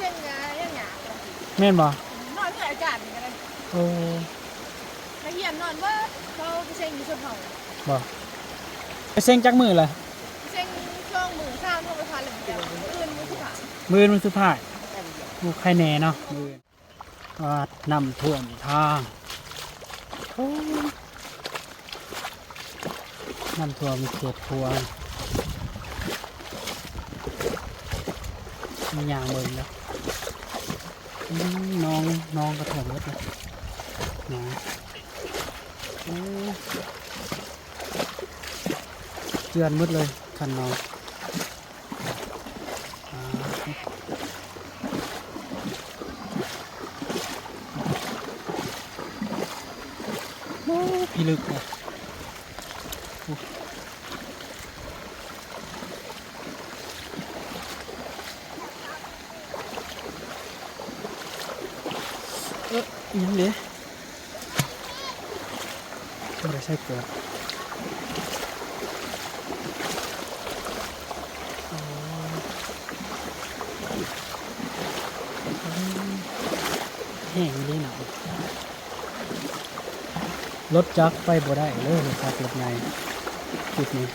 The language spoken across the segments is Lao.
ເສັງກໍຍັງຍາກ. ແມ່ນບໍ່? ນອນເຮືອນອາຈານນີ້ກໍໄດ້. ໂອ້ ນັກຮຽນນອນເບິດ ເຂົາໄປເສັງຢູ່ຊົນເຜົ່າ. ບໍ່? ໄປເສັງຈັກມື້ລະ? ເສັງສອງມື້ສາມມື້ ໄປພັກແລ້ວ ມື້ອື່ນມື້ສຸດທ້າຍ. ມື້ອື່ນມື້ສຸດທ້າຍ. ໂອ້ ໄຄແນ່ເນາະ ມື້ອື່ນ. ປາດ ນ້ຳຖ້ວມທາງ. ໂອ້ ນ້ຳຖ້ວມເຂດຄົວ. ມີຫຍັງເບິ່ງເດີ. ອືມ ໜອງ ໜອງກໍຖ້ວມໝົດເລີຍ. ໜອງ ໂອ້ ເຈື່ອນໝົດເລີຍ ຄັນໜອງ. ອ່າ ໂອ້ ພິລຶກເລີຍ. ໂອ້ ເອີ ອີຫຍັງເດ? ບໍ່ໄດ້ໃສ່ເກືອ. ໂອ້ ແຮງອີ່ຫຼີເນາະ. ລົດຈັກໄປບໍ່ໄດ້ເລີຍ ລົດຈັກລົດໃຫຍ່ຈຸດນີ້.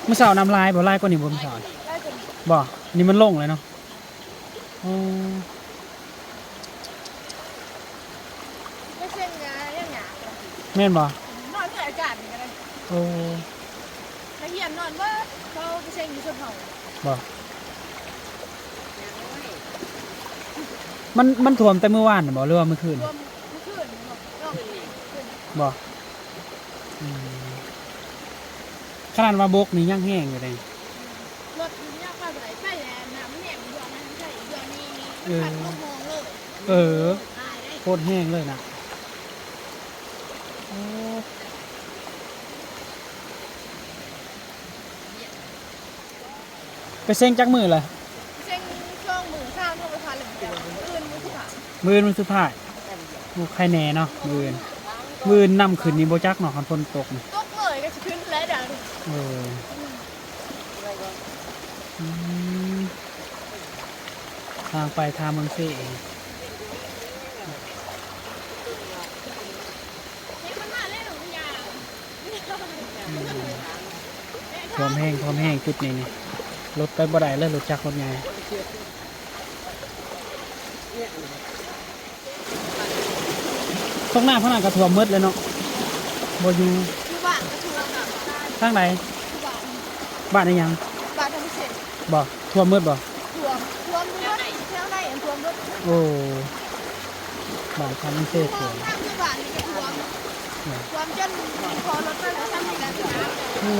ມື້ເຊົ້ານ້ຳຫຼາຍບໍ່? ຫຼາຍກວ່ານີ້ບໍ່ມື້ເຊົ້າ? ຫຼາຍກວ່ານີ້. ບໍ່? ນີ້ມັນລົງແລ້ວເນາະ. ໂອ້ ໄປເສັງກໍຍັງຍາກ. ແມ່ນບໍ່? ນອນເຮືອນອາຈານນີ້ກໍໄດ້. ໂອ້ ນັກຮຽນນອນເບິດ ເຂົາໄປເສັງຢູ່ຊົນເຜົ່າ. ບໍ່? ມັນ ມັນຖ້ວມແຕ່ມື້ວານນີ້ບໍ່ ຫຼືວ່າມື້ຄືນ? ຖ້ວມມື້ຄືນນີ້ບໍ່? ບໍ່? ອືມ ຂະໜາດວ່າບົກນີ້ຍັງແຮງຢູ່ເດ້. ລົດຍັງມາບໍ່ໄດ້ ໄປແລ້ວ ນ້ຳແຮງຢູ່ເດືອນນັ້ນ ໃຊ້ເດືອນນີ້ ເອີ ພັດລົງຫ້ອງເລີຍ. ເອີ ຕາຍເດ້ ໂຄດແຮງເລີຍນະ. ໂອ້ ໄປເສັງຈັກມື້ລະ? ເສັງສອງມື້ສາມມື້ ໄປພັກແລ້ວ ມື້ອື່ນມື້ສຸດທ້າຍ. ມື້ອື່ນມື້ສຸດທ້າຍ. ໂອ້ ໄຄແນ່ເນາະ ມື້ອື່ນ. ມື້ອື່ນນ້ຳຂຶ້ນນີ້ບໍ່ຈັກເນາະ ຄັນຝົນຕົກນີ້. ຕົກເລີຍກໍຊິຂຶ້ນແລ້ວດຽວນີ້. ເອີ ອືມ ອືມ ທາງໄປທ່າເມືອງເຊ. ອືມ ຖ້ວມແຮງ ຖ້ວມແຮງຈຸດນີ້ນີ້ ລົດໄປບໍ່ໄດ້ເລີຍ ລົດຈັກລົດໃຫຍ່. ຕົງໜ້າພະນັ້ນກໍຖ້ວມໝົດເລີຍເນາະ ບໍ່ຢູ່. ຢູ່ບ້ານກໍຖ້ວມ. ທາງໃດ? ຢູ່ບ້ານ. ບ້ານອີ່ຫຍັງ? ບ້ານທຳເສດ. ບໍ່? ຖ້ວມໝົດບໍ່? ຖ້ວມ ຖ້ວມຢູ່ແຖວໃນ ຖ້ວມເບິດ. ໂອ້ ບ້ານຄຳເຊ ຖ້ວມ. ທາງຢູ່ບ້ານນີ້ກໍຖ້ວມ ອືມ ຖ້ວມຈົນຂໍລົດໄປບໍ່ທັນໄດ້. ໂອ້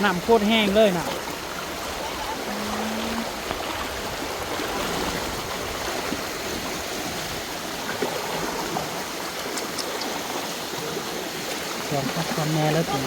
ນ້ຳໂຄດແຮງເລີຍນະ. ຖ້ວມຄັກຖ້ວມແນ່ເລີຍຕິ.